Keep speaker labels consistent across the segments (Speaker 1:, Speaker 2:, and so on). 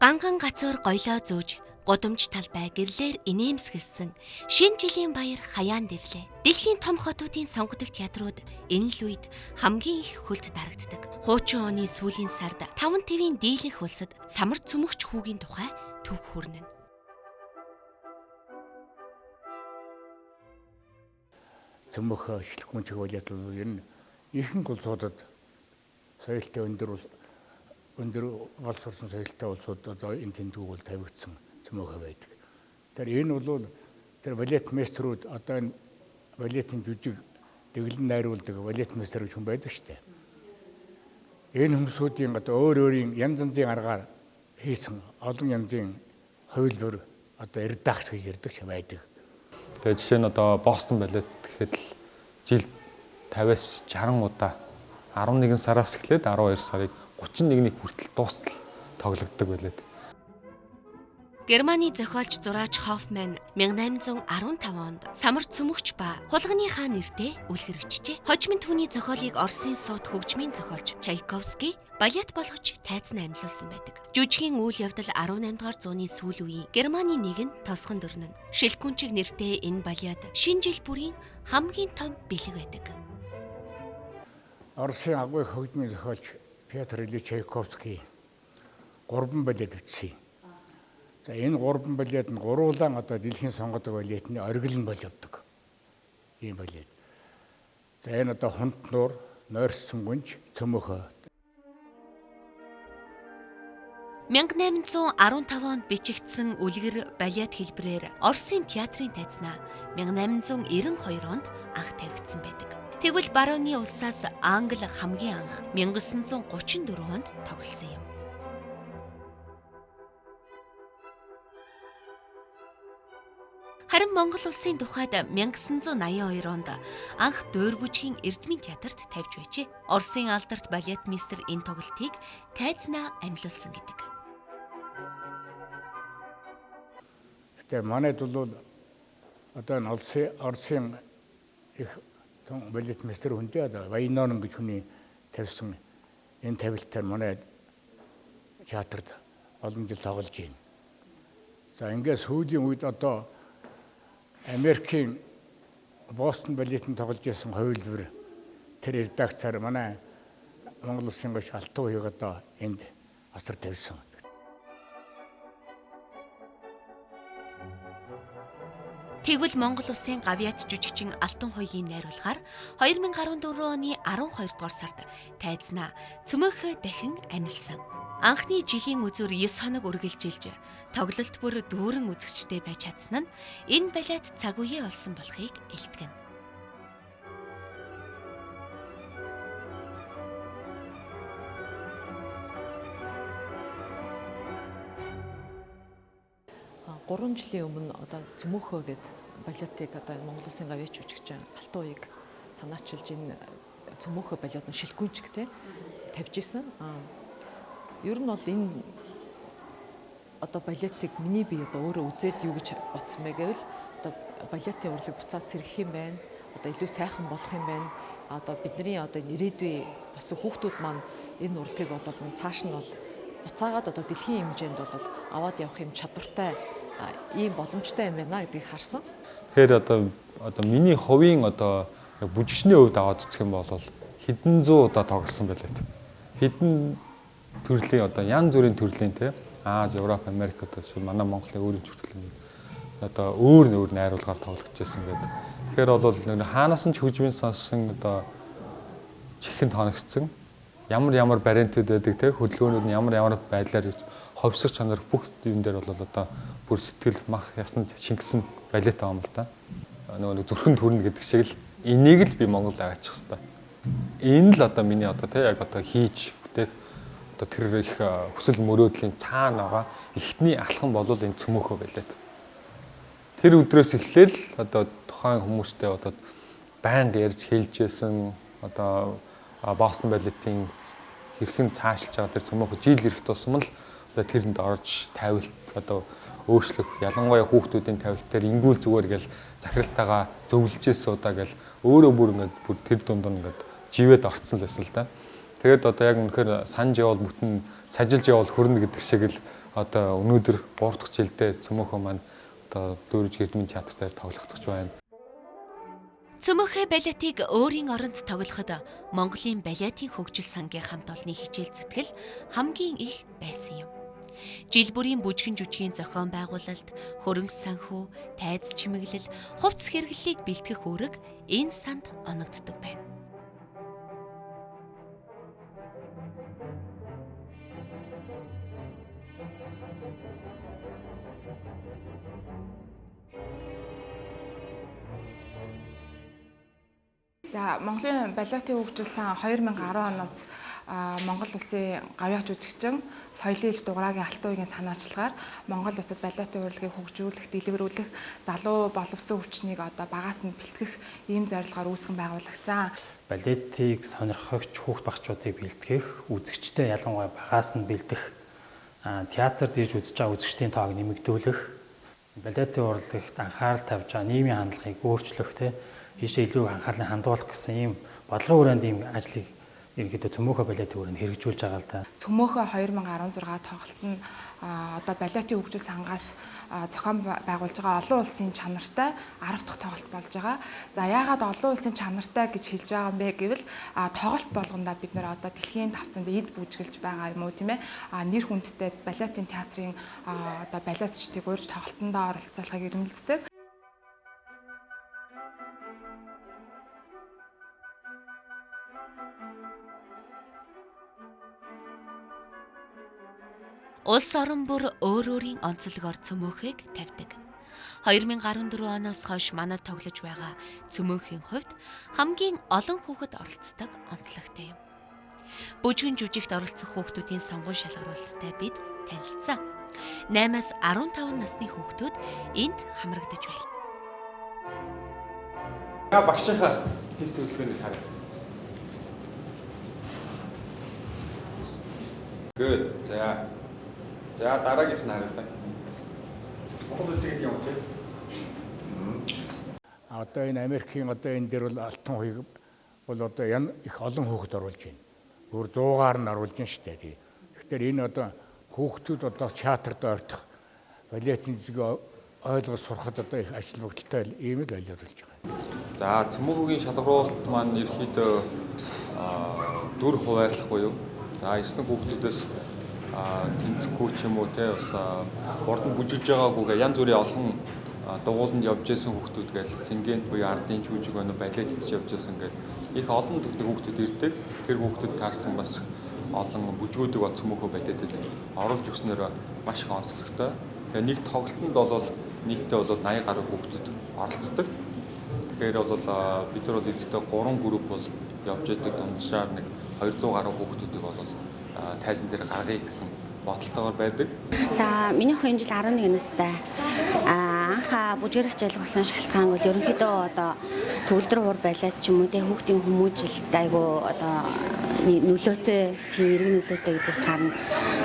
Speaker 1: Ганган гацуур гоёлоо зөөж, гудамж талбай гэрлээр инээмсэглэсэн шинэ жилийн баяр хаяанд ирлээ. Дэлхийн том хотуудын сонгодог театрууд энэ л үед хамгийн их хөлд дарагддаг. Хуучин оны сүүлийн сард 5 твийн дийлэнх улсад самар цөмөгч хүүгийн тухай түүх хүрнэ.
Speaker 2: Цөмөх шилхгүнчиг балет бол ер нь ихэнх улсуудад соёлтой өндөр боловсруулсан соёлтой улсууд одоо энэ тэмдгүүд бол тавигдсан цөмөхөө байдаг. Тэр энэ бол тэр балет мастерууд одоо энэ балетын жүжиг дэглэн найруулдаг балет мастер гэж хүн байдаг шүү дээ. Энэ хүмүүсүүдийн одоо өөр өөрийн янз янзын аргаар хийсэн олон янзын хувилбар одоо редакц гэж ярьдаг ч байдаг.
Speaker 3: Тэгээ жишээ нь одоо Бостон балет гэхэд л жил 50-аас 60 удаа 11 сараас эхлээд 12 сарыг 31-ний хүртэл дуустал тоглогддог байлээ.
Speaker 1: Германы зохиолч зураач Хоффман 1815 онд самар цөмөгч ба хулганы хаан нэртэй үлгэр бичжээ. Хожим түүний зохиолыг Оросын сууд хөгжмийн зохиолч Чайковский балет болгож тайзан амьлуулсан байдаг. Жүжигийн үйл явдал 18 дугаар зууны сүүл үеийн Германы нэгэн тосгон дөрнө. Шилхгүнчиг нэртэй энэ балет шинэ жил бүрийн хамгийн том бэлэг байдаг.
Speaker 2: Оросын агуй хөгжмийн зохиолч Петр Ильич Чайковский 3 балет бичсэн. За энэ 3 балет нь гурвуулан одоо дэлхийн сонгодог балетны оргил нь болж явдаг. Ийм балет. За энэ одоо хунт нуур, нойрссон гүнж, цөмөхөө.
Speaker 1: 1815 онд бичигдсэн үлгэр балет хэлбэрээр Оросын театрын тайзнаа 1892 онд анх тавигдсан байдаг. Тэгвэл барууны улсаас Англи хамгийн анх 1934 онд тоглосон юм. Харин Монгол улсын тухайд 1982 онд анх Дуур бүжгийн Эрдмийн театрт тавьж байжээ. Оросын алдарт балет мистер энэ тоглолтыг тайзнаа амьлуулсан гэдэг.
Speaker 2: Гэтэ манайд бол одоо энэ Оросын их том балет мастер хүнтэй одоо Вайнонен гэж хүний тавьсан энэ тавилтаар манай театрт олон жил тоглож байна. За ингээд сүүлийн үед одоо Америкийн Бостон балетанд тоглож байсан хувилбар тэр редакцаар манай Монгол улсын гаш Алтан уяг одоо энд асар тавьсан.
Speaker 1: Тэгвэл Монгол улсын гавьяат жүжигчин Алтан хуйгийн найруулгаар 2014 оны 12 дугаар сард тайзнаа цөмөхөө дахин амилсан. Анхны жилийн үзүүр 9 хоног үргэлжилж тоглолт бүр дүүрэн үзэгчтэй байж чадсан нь энэ балет цаг үеэ олсон болохыг илтгэнэ.
Speaker 4: Гурван жилийн өмнө одоо цөмөхөө гээд балетыг одоо Монгол улсын гавьяач жүжигчин Алтан уяг санаачилж энэ цөмөхөө балет нь шилхгүнчигтэй тавьж исэн. Ер нь бол энэ одоо балетыг миний бие одоо өөрөө үзээд юу гэж бодсон бэ гэвэл одоо балетын урлаг буцаад сэрэх юм байна. Одоо илүү сайхан болох юм байна. Одоо бидний одоо ирээдүй бас хүүхдүүд маань энэ урлагийг бол цааш нь бол буцаагаад одоо дэлхийн хэмжээнд бол аваад явах юм чадвартай ийм боломжтой юм байна гэдгийг харсан.
Speaker 3: Тэгэхээр одоо миний хувийн одоо бүжигчний хувьд аваад үзэх юм бол хэдэн зуун удаа тоглосон балет. Хэдэн төрлийн одоо янз бүрийн төрлийн те Аз, Европ, Америк одоо манай Монголын өөрийн төрлийн одоо өөр өөр найруулгаар тоглогдож байсан гэдэг. Тэгэхээр бол нэг хаанаас нь ч хөгжмийн сонссон одоо чихэнд хоногдсон ямар ямар бариантууд байдаг те хөдөлгөөнүүд нь ямар ямар байдлаар ховсор чанар бүх юм дээр бол одоо бүр сэтгэл мах ясанд шингэсэн балет байгаа юм л та. Нөгөө нэг зүрхэн төрнө гэдэг шиг л энийг л би Монголд аваачих хэвээр. Энэ л одоо миний одоо те яг одоо хийж бүтээх одоо тэр их хүсэл мөрөөдлийн цаана байгаа эхний алхам бол энэ цөмөхөө балет. Тэр өдрөөс эхлээл одоо тухайн хүмүүстэй одоо байнга ярьж хэлжсэн одоо Бостон балетын хэрхэн цаашилж байгаа тэр цөмөхөө жил ирэх тусам л одоо тэрэнд орж тавилт одоо өөрчлөх ялангуяа хүүхдүүдийн тавилтаар ингүүл зүгээр гэл захиралтайгаа зөвлөжсэн удаа гэл өөрөө бүр ингээд бүр тэр дунд ингээд живэд орцсон л байсан л да. Тэгээд одоо яг үнэхээр санаж явал бүтэн сажилж явал хөрнө гэдэг шиг л Одоо өнөөдөр 3 дахь жилдээ цөмөөхөө маань одоо Дүүрж Эрдмийн театр дээр тоглогдож байна.
Speaker 1: Цөмөөхөө балетыг өөрийн оронд тоглоход Монголын балетын хөгжил сангийн хамт олонны хичээл зүтгэл хамгийн их байсан юм. Жил бүрийн бүжгэн жүжигийн зохион байгуулалт, хөрөнгө санхүү, тайз чимэглэл, хувцас хэрэглэлийг бэлтгэх үүрэг энэ санд оногддог байна.
Speaker 5: За, Монголын балетын хөгжил сан 2010 оноос Монгол улсын гавьяач жүжигчин соёлын ээлж дугаарагийн алтан үеийн санаачлагаар Монгол улсад балетын урлагийг хөгжүүлэх, дэлгэрүүлэх, залуу боловсон хүчнийг одоо багаас нь бэлтгэх ийм зорилгоор үүсгэн байгуулагдсан.
Speaker 6: Балетыг сонирхогч хүүхд багчуудыг бэлтгэх, үзэгчтэй ялангуяа багаас нь бэлдэх, театрт ирж үзэж байгаа үзэгчдийн тоог нэмэгдүүлэх, балетын урлагт анхаарал тавьж байгаа нийгмийн хандлагыг өөрчлөх, ийшээ илүү анхаарлыг хандуулах гэсэн ийм бодлогын хүрээнд ийм ажлыг ерөнхийдөө цөмөөхөө балетын хүрээнд хэрэгжүүлж байгаа л да.
Speaker 5: Цөмөөхөө 2016 тоглолт нь одоо балетын хөгжил сангаас зохион байгуулж байгаа олон улсын чанартай 10 дахь тоглолт болж байгаа. За, яагаад олон улсын чанартай гэж хэлж байгаа юм бэ гэвэл тоглолт болгондоо бид нэр одоо дэлхийн тавцанд эд бүжгэлж байгаа юм уу, тийм ээ. Нэр хүндтэй балетын театрын одоо балетчдыг урьж тоглолтондоо оролцоолохыг эрмэлздэг.
Speaker 1: Улс орон бүр өөр өөрийн онцлогоор цөмөөхийг тавьдаг. 2014 оноос хойш манад тоглож байгаа цөмөхийн хувьд хамгийн олон хүүхэд оролцдог онцлогтой юм. Бүжгэн жүжигт оролцох хүүхдүүдийн сонгон шалгаруулалттай бид танилцсан. 8-аас 15 насны хүүхдүүд энд хамрагдаж байлаа.
Speaker 3: Багшийнхаа тест хөдөлгөөнийг харъя. Good. За. За, дараагийнх нь харъя та. Монгол үжиг гэдэг юм чи.
Speaker 2: Одоо энэ Америкийн одоо энэ дээр бол алтан хуйг бол одоо их олон хүүхэд оруулж байна. Өөр 100-аар нь оруулж байна шүү дээ. Тэгэхээр энэ одоо хүүхдүүд одоо театрт ойртох балетын зүг ойлгож сурахад одоо их ач холбогдолтой ийм л ойлгуулж байгаа.
Speaker 3: За, цөмөөхөгийн шалгаруулалт маань ерөнхийдөө 4 хуваарлах буюу за ирсэн хүүхдүүдээс тэнцэхгүй ч юм уу те бас урд нь бүжиглж байгаагүйгээ янз бүрийн олон дугууланд явж исэн хүүхдүүд гээл цэнгэнд буюу ардын жүжиг байна уу балет хийж явж исэн гээл их олон төрлийн хүүхдүүд ирдэг. Тэр хүүхдүүд таарсан бас олон бүжгүүдийг бол цөмөөхөө балетэд оруулж өгснөөр маш их онцлогтой. Тэгээ нэг тоглолтод бол нийтдээ бол 80 гаруй хүүхдүүд оролцдог. Тэгэхээр бол бид нар бол ерөнхийдөө 3 групп бол явж идэг. Дунджаар нэг 200 гаруй хүүхдүүдийг бол тайзан дээр гаргая гэсэн бодолтойгоор байдаг.
Speaker 7: За, миний охин энэ жил 11 настай. Анхаа бүжгээр хичээлэх болсон шалтгаан бол ерөнхийдөө одоо төгөлдөр хуур балет ч юм уу те хүүхдийн хүмүүжилт айгу одоо нөлөөтэй, тийм эрг нөлөөтэй гэдэг утгаар нь.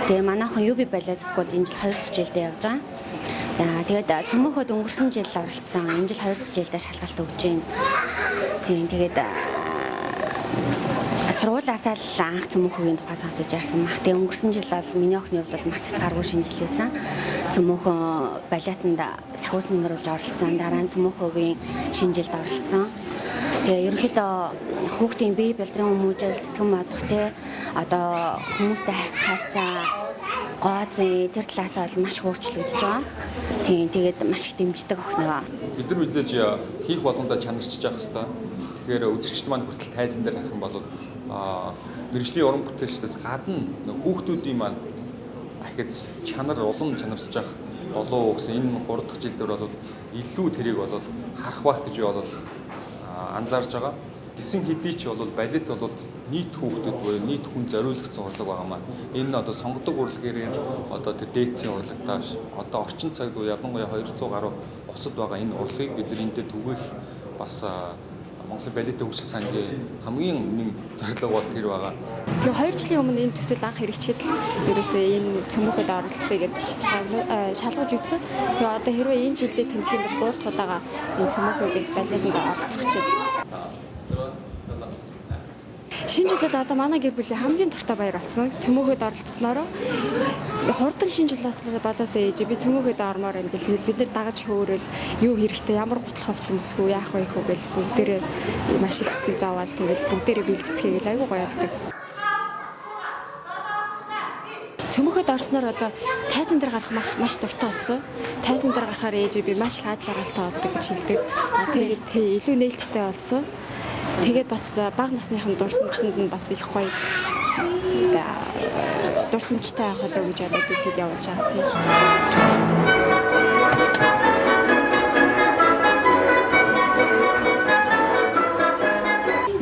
Speaker 7: Тэгээ манай охин UB балет скул энэ жил 2 дахь жилдээ явж байгаа. За, тэгээд цөмөөхөд өнгөрсөн жил оролцсон. Энэ жил 2 дахь жилдээ шалгалт өгч байна. Тийм, тэгээд сургуулиасаа л анх цөмөөхөгийн тухай сонсож ярьсан мах. Тэгээ өнгөрсөн жил бол миний охины хувьд бол мартахад гаргүй шинэ жил байсан. Цөмөөхөө балетанд сахиус нэмэрүүлж оролцсон. Дараа нь цөмөөхөгийн шинэ жилд оролцсон. Тэгээ ерөнхийдөө хүүхдийн бие бэлдрийн хүмүүжил, сэтгэн бодох те одоо хүмүүстэй харьцах харьцаа, гоо зүй тэр талаасаа бол маш өөрчлөгдөж байгаа. Тийм, тэгээд маш их дэмждэг охиноо.
Speaker 3: Бид нар мэдээж хийх болгондоо чанарчж явах хэвээр. Тэгэхээр үзэгчд маань хүртэл тайзан дээр харах юм бол мэргэжлийн уран бүтээлчдээс гадна хүүхдүүдийн маань ахиц чанар улам чанарч явах болов гэсэн энэ 3 дахь жил дээр бол илүү тэрийг бол харах байх гэж би бол анзаарж байгаа. Гэсэн хэдий ч бол балет бол нийт хүүхдүүд буюу нийт хүн зориулагдсан урлаг байгаа маа. Энэ нь одоо сонгодог урлагээр одоо тэр дээдсийн урлагтаа биш. Одоо орчин цагт ялангуяа 200 гаруй улсад байгаа энэ урлагийг бид нар эндээ түгээх бас Монголын балетын хөгжил сангийн хамгийн үнэн зорилго бол тэр байгаа.
Speaker 8: Тэгээ 2 жилийн өмнө энэ төсөл анх хэрэгжихэд л ерөөсөө энэ цөмөөхөд оролцъё гэдээ шалгаж үзсэн. Тэгээ одоо хэрвээ энэ жилдээ тэнцэх юм бол 3 дахь удаага энэ цөмөөхөд балетанд оролцох гэж байна. Шинэ жил бол одоо манай гэр бүлийн хамгийн дуртай баяр болсон. Цөмөөхөд оролцсоноор хурдан шинэ жилээс болоосоо ээж би цөмөөхөд ормоор байна гэл тэгэл бид нэр дагаж хөөрөл юу хэрэгтэй ямар гутал хувц өмсөх үү яах вэ хөө гэл бүгдээрээ маш их сэтгэл зовоол тэгэл бүгдээрээ бэлгэцгээе гэл айгүй гоё болдог. Цөмөөхөд орсноор одоо тайзан дээр гарах маш дуртай болсон. Тайзан дээр гарахаар ээж би маш их аз жаргалтай болдог гэж хэлдэг. Тэгээд илүү нээлттэй болсон. Тэгээд бас бага насныхан дурсамжинд нь бас их гоё дурсамжтай байх болоо гэж одоо би тэд явуулж байгаа тийм.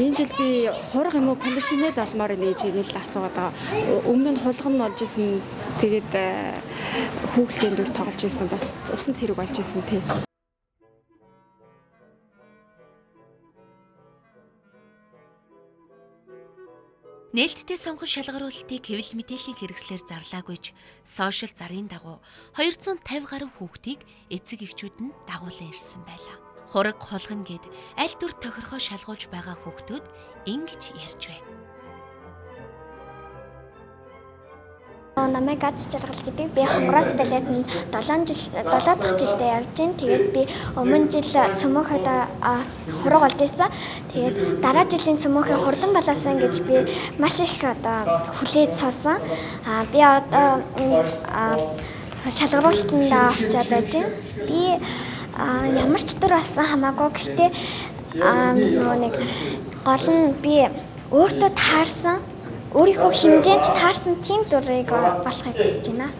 Speaker 8: Энэ жил би хураг юм уу полишинел болмоор нээжийг л асуугаад байгаа. Өмнө нь хулган нь болж исэн. Тэгээд хүүхэлдэйн дүр тоглож исэн. Бас усан цэрэг болж исэн тийм.
Speaker 1: Нээлттэй сонгон шалгаруулалтыг хэвлэл мэдээллийн хэрэгслээр зарлаагүйч сошиал зарын дагуу 250 гаруй хүүхдийг эцэг эхчүүд нь дагуулan ирсэн байлаа. Хураг хулгана гэд аль дүр тохиргоо шалгуулж байгаа хүүхдүүд ингэж ярьж байна.
Speaker 9: Намайг Аз жаргал гэдэг. Би Хонгороос балетанд 7 дахь жилдээ явж байна. Тэгээд би өмнө жил цөмөөхөд хураг олж ирсэн. Тэгээд дараа жилийн цөмөөхөө хурдан балаасан гэж би маш их одоо хүлээж суусан. Би одоо шалгаруулалтанд орчоод байж байна. Би ямар ч дүр болсон хамаагүй. Гэхдээ нөгөө нэг гол нь би өөртөө таарсан, өөрийнхөө хэмжээнд таарсан тийм дүрийг болохыг хүсэж байна.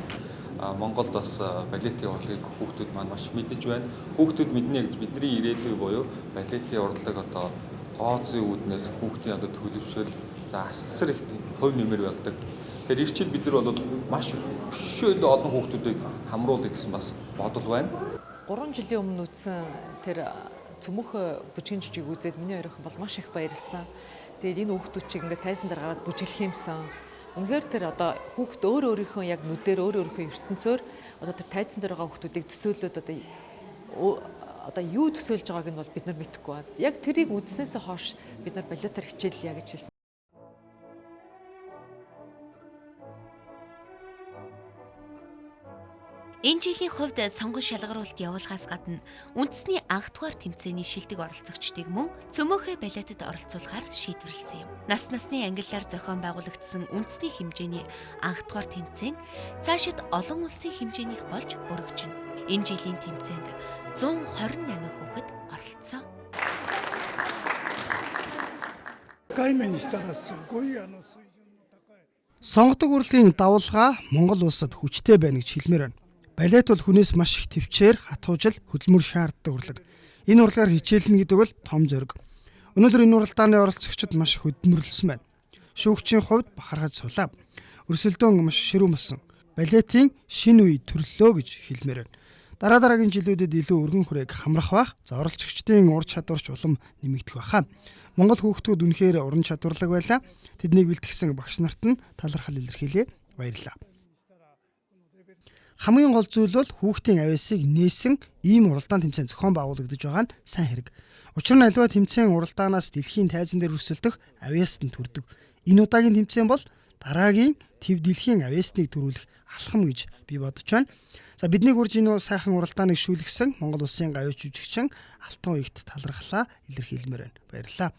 Speaker 3: Монголд бас балетын урлагийг хүүхдүүд маань маш мэдэж байна. Хүүхдүүд мэднэ гэж бидний ирээдүй буюу балетын урлаг одоо гоо зүйн үүднээс хүүхдийн одоо төлөвшөл за асар их хувь нэмэр болдог. Тэгэхээр ир жил бид нар бол маш өшөө олон хүүхдүүдийг хамруулъя гэсэн бас бодол байна.
Speaker 4: 3 жилийн өмнө үзсэн тэр цөмөөхөө бүжгийн жижиг үзээд миний хоёр охин бол маш их баярлсан. Тэгээд энэ хүүхдүүд чиг ингээд тайзан дээр гараад бүжиглэх юмсан. Үнэхээр тэр одоо хүүхд өөр өөрийнхөө яг нүдээр өөр өөрийнхөө ертөнцөөр одоо тэр тайзан дээр байгаа хүүхдүүдийг төсөөлөөд одоо юу төсөөлж байгааг нь бол бид нар мэдэхгүй байна. Яг тэрийг үзснээс хойш бид нар балетаар хичээллээ гэж хэлсэн.
Speaker 1: Энэ жилийн хувьд сонгон шалгаруулалт явуулахаас гадна үндэсний анх дугаар тэмцээний шилдэг оролцогчдыг мөн цөмөөхөө балетад оролцуулахаар шийдвэрлэсэн юм. Нас насны ангиллаар зохион байгуулагдсан үндэсний хэмжээний анх дугаар тэмцээн цаашид олон улсын хэмжээнийх болж өргөжнө. Энэ жилийн тэмцээнд 128 хүүхэд оролцсон.
Speaker 10: Сонгодог урлагийн давлгаа Монгол улсад хүчтэй байна гэж хэлмээр байна. Балет бол хүнээс маш их төвчээр хатуужил хөдөлмөр шаарддаг урлаг. Энэ урлагаар хичээлнэ гэдэг бол том зориг. Өнөөдөр энэ уралдааны оролцогчид маш их хөдөлмөрлөсөн байна. Шүүгчийн хувьд бахархаж сулаа. Өрсөлдөөн маш ширүүн болсон. Балетын шинэ үе төрлөө гэж хэлмээр байна. Дараа дараагийн жилүүдэд илүү өргөн хүрээг хамрах байх. За оролцогчдын ур чадварч улам нэмэгдэх байхаа. Монгол хүүхдүүд үнэхээр уран чадварлаг байлаа. Тэднийг бэлтгэсэн багш нарт нь талархал илэрхийлье. Баярлалаа. Хамгийн гол зүйл бол хүүхдийн авиасыг нээсэн ийм уралдаан тэмцээн зохион байгуулагдаж байгаа нь сайн хэрэг. Учир нь аливаа тэмцээн уралдаанаас дэлхийн тайзан дээр өрсөлдөх авиаст нь төрдөг. Энэ удаагийн тэмцээн бол дараагийн төв дэлхийн авиасныг төрүүлэх алхам гэж би бодож байна. За бидний гүрж энэ сайхан уралдааныг шүүлгсэн Монгол улсын гавьяач жүжигчин Алтан уягт талархлаа илэрхийлмээр байна. Баярлалаа.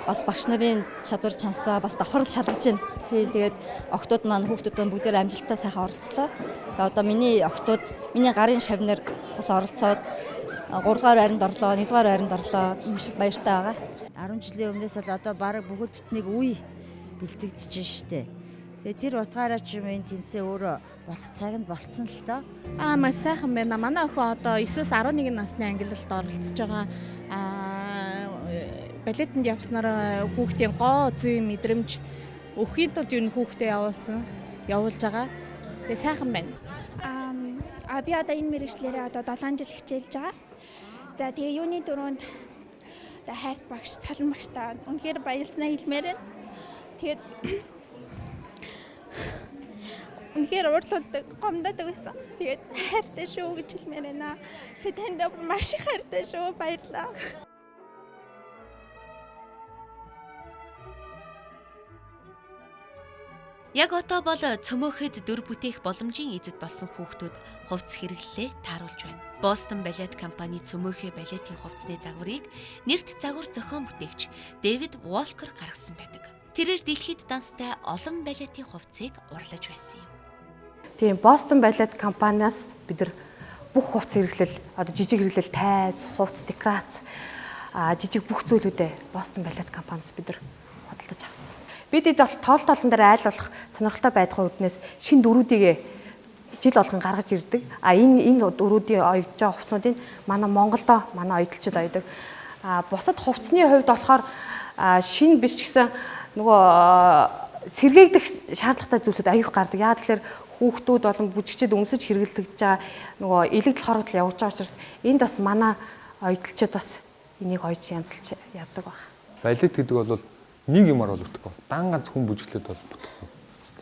Speaker 11: Бас багш нарын чадвар чансаа бас давхар шалгаж байна. Тийм тэгээд охтууд маань хүүхдүүд маань бүгдээр амжилттай сайхан оролцлоо. Тэгээд одоо миний охтууд миний гарын шавнар бас оролцоод 3 дугаар байранд орлоо, 1 дугаар байранд орлоо. Маш их баяртай байгаа.
Speaker 12: 10 жилийн өмнөөс бол одоо бараг бүгд нэг үе бэлтгэгдэж штэ. Тэгээ тэр утгаараа ч юм энэ тэмцээн өөрөө болох цаг нь болцсон л доо.
Speaker 13: Маш сайхан байна. Манай охин одоо 9-11 насны ангиллалд оролцож байгаа. Балетанд явснараа хүүхдийн гоо зүйн мэдрэмж өгөхийн тулд юу хүүхдээ явуулж байгаа. Тэгээ сайхан байна.
Speaker 9: Би одоо энэ мэргэжлээрээ одоо 7 жил хичээлж байгаа. За тэгээ юуны дөрөнд одоо хайрт багш, цалин багштай үнэхээр баярлалаа хэлмээр байна. Тэгээд үнэхээр уурлуулдаг, гомдоодаг байсан. Тэгээд хайртай шүү гэж хэлмээр байна. Тэгээд танд маш их хайртай шүү. Баярлалаа.
Speaker 1: Яг одоо бол цөмөөхөд дүр бүтээх боломжийн эзэд болсон хүүхдүүд хувцас хэрэглэлээ тааруулж байна. Бостон балет компани цөмөөхөө балетын хувцсны загварыг нэрт загвар зохион бүтээгч Дэвид Волкер гаргасан байдаг. Тэрээр дэлхийд данстай олон балетын хувцсыг урлаж байсан юм.
Speaker 14: Тийм, Бостон балет компаниас бид нар бүх хувцас хэрэглэл, одоо жижиг хэрэглэл, тайз, хувцас, декорац, жижиг бүх зүйлүүдээ Бостон балет компаниас бид нар худалдаж авсан. Бид эд бол тоол тоолон дээр айл болох сонирхолтой байдгаа үүднээс шин дөрүүдийг жил болгон гаргаж ирдэг. А энэ дөрүүдийн оёдж байгаа хувцснуудыг манай Монголдо манай оёдлчид оёдог. А бусад хувцсны хувьд болохоор шин биш ч гэсэн нөгөө сэргээгдэх шаардлагатай зүйлсүүд аюух гардаг. Яагаад гэхээр хүүхдүүд болон бүжигчид өмсөж хэрэглэж байгаа нөгөө илэгдэл хорогдол явуулж байгаа учраас энд бас манай оёдлчид бас энийг оёж янзалж явдаг баг.
Speaker 3: Балет гэдэг бол нэг юмар бол бүтэхгүй. Дан ганц хүн бүжиглээд бол бүтэхгүй.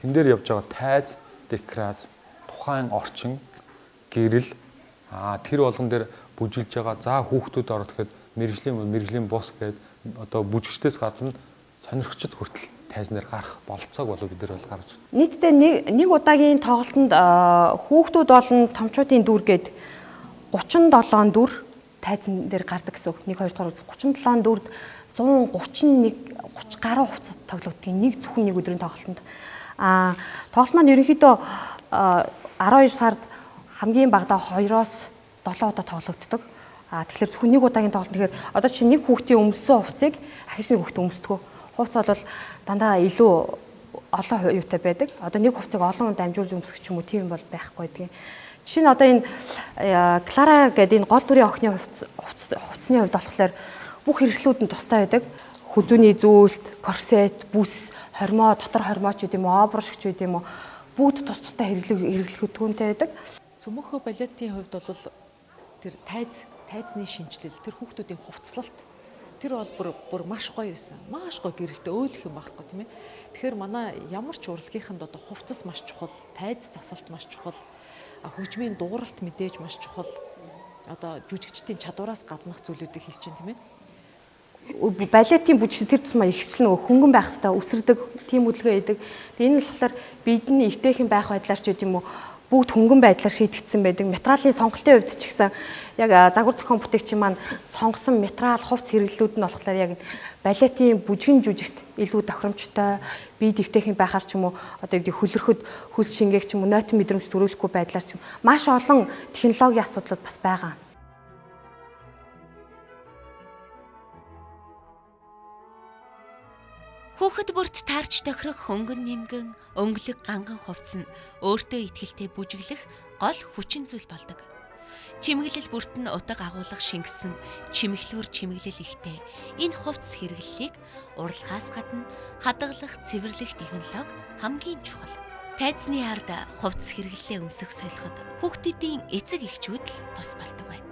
Speaker 3: Тэн дээр явж байгаа тайз, декорац, тухайн орчин, гэрэл тэр болгон дээр бүжиглж байгаа. За хүүхдүүд ороод ихэд мэрэгжлийн бус гээд одоо бүжигчдээс гадна сонирхчд хүртэл тайзнаар гарах болцоог болов бид нар бол гаргаж байна.
Speaker 14: Нийтдээ нэг удаагийн тоглолтод хүүхдүүд болон томчуудын дүр гээд 37 дүр тайзан дээр гардаг гэсэн үг. 1 2 дугаар 37 дүрд 131 30 гаруй хувцас тоглогддог нэг зөвхөн нэг өдрийн тоглолтод. Тоглолт маань ерөнхийдөө 12 сард хамгийн багадаа 2-оос 7 удаа тоглогддог. Тэгэхээр зөвхөн нэг удаагийн тоглолт. Тэгэхээр одоо чинь нэг хүүхдийн өмссөн хувцсыг ахиж нэг хүүхд өмсдөг. Хувцас бол дандаа илүү олон юутай байдаг. Одоо нэг хувцсыг олон хүн дамжуулж өмсөх ч юм уу тийм бол байхгүй гэдгийг. Жишээ нь одоо энэ Клара гэдэг энэ гол дүрийн охины хувцсны хувьд болохоор бүх хэрэгслүүд нь тустай байдаг. Хүзүүний зүүлт, корсет, бүс, хормоо, дотор хормоо ч гэдэм үү, обруш ч гэдэм үү бүгд тус тустай хэрэглэгдүүнтэй байдаг.
Speaker 4: Цөмөөхөө балетын хувьд бол тэр тайзны шинжилэл, тэр хүүхдүүдийн хувцлалт тэр бол бүр маш гоё байсан. Маш гоё гэрэлтэй өөлөх юм байхгүй тийм ээ. Тэгэхээр манай ямар ч урлагийнханд одоо хувцас маш чухал, тайз засалт маш чухал, хөгжмийн дууралт мэдээж маш чухал. Одоо жүжигчдийн чадвараас гаднах зүйлүүдийг хэлж чинь тийм ээ.
Speaker 14: Балетын бүжигч тэр тусмаа ихвчлэн нөгөө хөнгөн байх хэвээр үсэрдэг, тийм хөдөлгөөн хийдэг. Энэ нь болохоор бидний эвтэйхэн байх байдлаар ч гэдэм үү бүгд хөнгөн байдлаар шийдэгдсэн байдаг. Материалын сонголтын хувьд ч гэсэн яг загвар зохион бүтээгчийн маань сонгосон материал хувц хэрэглэлүүд нь болохоор яг балетын бүжгэн жүжигт илүү тохиромжтой, бие дэвтэйхэн байхаар ч юм уу одоо юу гэдэг хөлөрөхөд хөлс шингээх ч юм уу нойтон мэдрэмж төрүүлэхгүй байдлаар ч юм маш олон технологийн асуудлууд бас байгаа.
Speaker 1: Хүүхэд бүрт таарч тохирох хөнгөн нэмгэн, өнгөлөг ганган хувцас нь өөртөө итгэлтэй бүжиглэх гол хүчин зүйл болдог. Чимэглэл бүрт нь утга агуулга шингэсэн чимэглүүр чимэглэл ихтэй энэ хувцас хэрэглэлийг уралхаас гадна хадгалах, цэвэрлэх технологи хамгийн чухал. Тайзны ард хувцас хэрэглэлээ өмсөх солиход хүүхдүүдийн эцэг эхчүүд л тус болдог байна.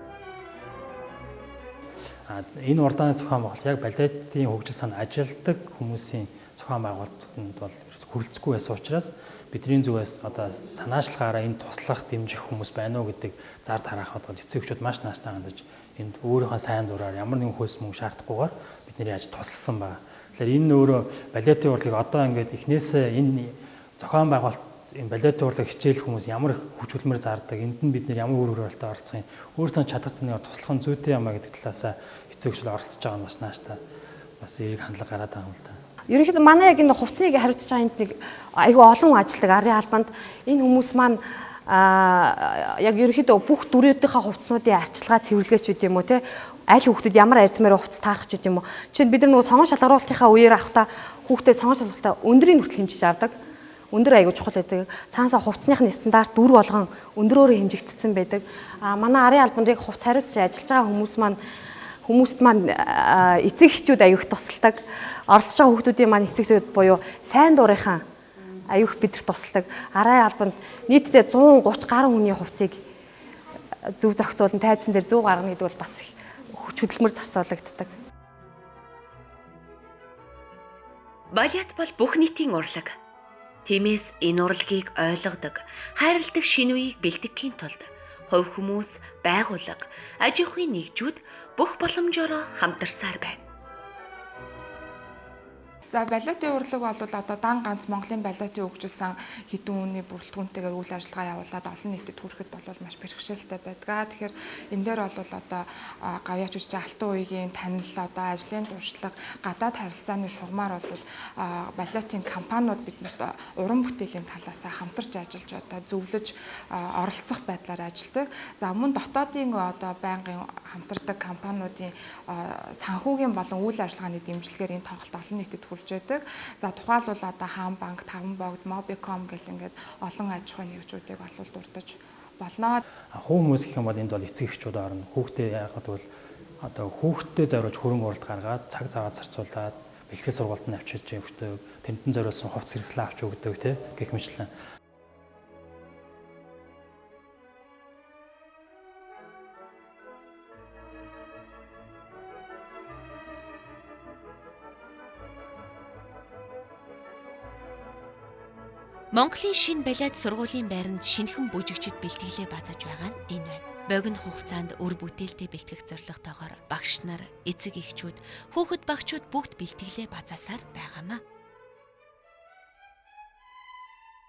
Speaker 6: Энэ урдааны зохион байгуулалт яг балетын хөгжил санд ажилладаг хүмүүсийн зохион байгуулалтанд бол хүрэлцэхгүй байсан учраас бидний зүгээс одоо санаачлагаараа энэ туслах, дэмжих хүмүүс байна уу гэдэг зар тараахад бол эцэг эхчүүд маш нааштай хандаж энд өөрийнхөө сайн дураар ямар нэгэн хөлс мөнгө шаардахгүйгээр бидний ажил тусалсан байна. Тэгэхээр энэ өөрөө балетын урлагийг одоо ингээд эхнээсээ энэ зохион байгуулалт энэ балетын урлаг хичээлэх хүмүүс ямар их хүч хөдөлмөр зардаг, энд нь бид нэр ямар үр хөрөлтөд оролцох юм, өөрсдөө чадах нэг туслах нь зүйтэй юм а гэдэг талаасаа эцэг эхчүүд оролцож байгаа нь бас нааштай бас эерэг хандлага гараад байгаа юм л да.
Speaker 14: Ерөнхийдөө манай яг энэ хувцсныг хариуцж байгаа энд нэг айгүй олон хүн ажилладаг арын албанд энэ хүмүүс маань яг ерөнхийдөө бүх дүрүүдийнхээ хувцснуудын арчилгаа цэвэрлэгээч үт юм уу те аль хүүхдэд ямар арьсмаар хувцас таарах ч үт юм уу. Жишээ нь бид нар нөгөө сонгон шалгаруулалтынхаа үеэр авахдаа хүүхдэд сонгон шалгалтаа өндрийн хүртэл хэмжиж авдаг. Өндөр айгүй чухал байдаг. Цаанасаа хувцсных нь стандарт дүр болгон өндрөөрөө хэмжигдсэн байдаг. Манай арын албанд яг хувц хариуцж ажиллаж байгаа хүмүүс маань хүмүүст маань эцэг эхчүүд аюух тусалдаг. Оролцож байгаа хүүхдүүдийн маань эцэг эхчүүд буюу сайн дурынхаа аюух бидэрт тусалдаг. Арын албанд нийтдээ 130 гаруй хүний хувцсыг зөв зохицуулан тайзан дээр зөв гаргана гэдэг бол бас их хүч хөдөлмөр зарцуулагддаг.
Speaker 1: Балет бол бүх нийтийн урлаг. Тиймээс энэ урлагийг ойлгодог, хайрладаг шинэ үеийг бэлтгэхийн тулд хувь хүмүүс, байгууллага, аж ахуйн нэгжүүд бүх боломжоор хамтарсаар байна.
Speaker 5: За балетын урлаг бол одоо дан ганц Монголын балетын хөгжил сан хэдэн үний бүрэлдэхүүнтэйгээр үйл ажиллагаа явуулаад олон нийтэд хүрэхэд бол маш бэрхшээлтэй байдаг. Тэгэхээр энэ дээр бол одоо гавьяач үжиж алтан үеийн танил одоо ажлын туршлага гадаад харилцааны шугамар бол балетын компаниуд биднэрт уран бүтээлийн талаас хамтарч ажиллаж одоо зөвлөж оролцох байдлаар ажилладаг. За мөн дотоодын одоо байнгын хамтардаг компаниудын санхүүгийн болон үйл ажиллагааны дэмжлэгээр энэ тоглолт олон нийтэд хүрч байдаг. За тухайлбал одоо Хаан банк, Таван богд, Mobicom гэл ингээд олон аж ахуйн нэгжүүдийг олвол дурдаж болно.
Speaker 6: Хүү хүмүүс гэх юм бол энд бол эцэг эхчүүд орно. Хүүхдээ яагаад гэвэл одоо хүүхдтэй зориулж хөрөнгө оруулалт гаргаад цаг заагаад зарцуулаад бэлтгэл сургуульд нь авчирж өгдөг, тэндэн зориулсан хувцас хэрэгслээ авч өгдөг тий гэх мэтлэн.
Speaker 1: Монголын шинэ балет сургуулийн байранд шинэхэн бүжигчид бэлтгэлээ базааж байгаа нь энэ байна. Богино хугацаанд үр бүтээлтэй бэлтгэх зорилготойгоор багш нар, эцэг эхчүүд, хүүхэд багчууд бүгд бэлтгэлээ базаасаар байгаамаа.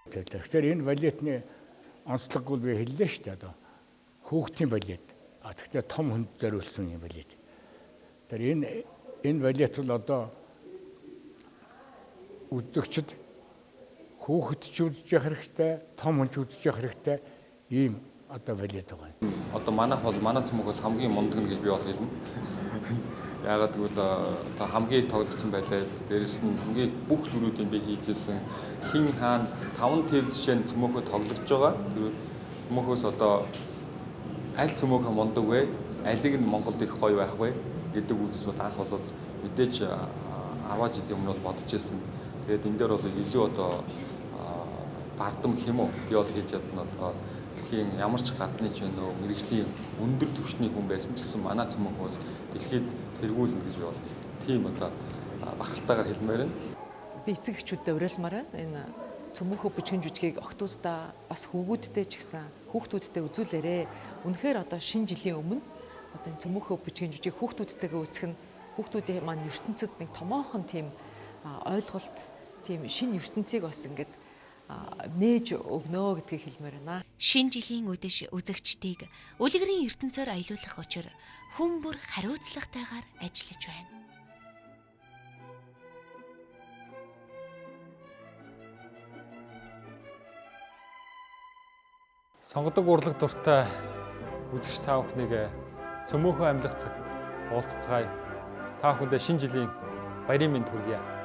Speaker 2: Тэгэхээр энэ балетны онцлог бол би хэллээ шүү дээ одоо. Хүүхдийн балет. А тэгэхээр том хүнд зориулсан юм балет. Тэгэхээр энэ балет бол одоо үзэгчд хүүхэд ч үзэж явах хэрэгтэй, том хүн ч үзэж явах хэрэгтэй ийм одоо балет байгаа.
Speaker 3: Одоо манайх бол манай цөмөг бол хамгийн мундаг нь гэж би бол хэлнэ. Яагаад гэвэл одоо хамгийн их тоглогдсон байлаа. Дээрэс нь хамгийн их бүх дүрүүдийг би хийж исэн. Хин хаан 5 төв жишээ нь цөмөхөө тоглогдож байгаа. Тэр цөмөхөөс одоо аль цөмөхөө мундаг вэ? Алиг нь Монголд их гоё байх вэ гэдэг зүйлс бол анх бол мэдээж 10 жилийн өмнө бол бодож исэн. Тэгээд энэ дээр бол илүү одоо бардам хэм үү би бол хийж чадна одоо дэлхийн ямар ч гадны ч байна уу мэрэгжлийн өндөр түвшний хүн байсан ч гэсэн манай цөмөх бол дэлхийд тэргүүлнэ гэж би бол тийм одоо бахалтайгаар хэлмээр байна.
Speaker 4: Би эцэг эхчүүдэд уриалмаар байна. Энэ цөмөхөө бүжгэн жүжигийг охтуудаа бас хүүгүүдтэй ч гэсэн хүүхдүүдтэй үзүүлээрэ. Үнэхээр одоо шинэ жилийн өмнө одоо энэ цөмөхөө бүжгэн жүжиг хүүхдүүдтэйгээ үзэх нь хүүхдүүдийн маань ертөнцид нэг томоохон тийм ойлголт тийм шинэ ертөнцийг бас ингээд нээж өгнө гэдгийг хэлмээр байна.
Speaker 1: Шинэ жилийн үдэш үзэгчдийг үлгэрийн ертөнцөөр аялуулах учир хүн бүр хариуцлагатайгаар ажиллаж байна.
Speaker 3: Сонгодог урлаг дуртай үзэгч та бүхнийг цөмөөхөө амьлах цагт уулзцгаая. Та бүхэндээ шинэ жилийн баярын мэнд хүргье.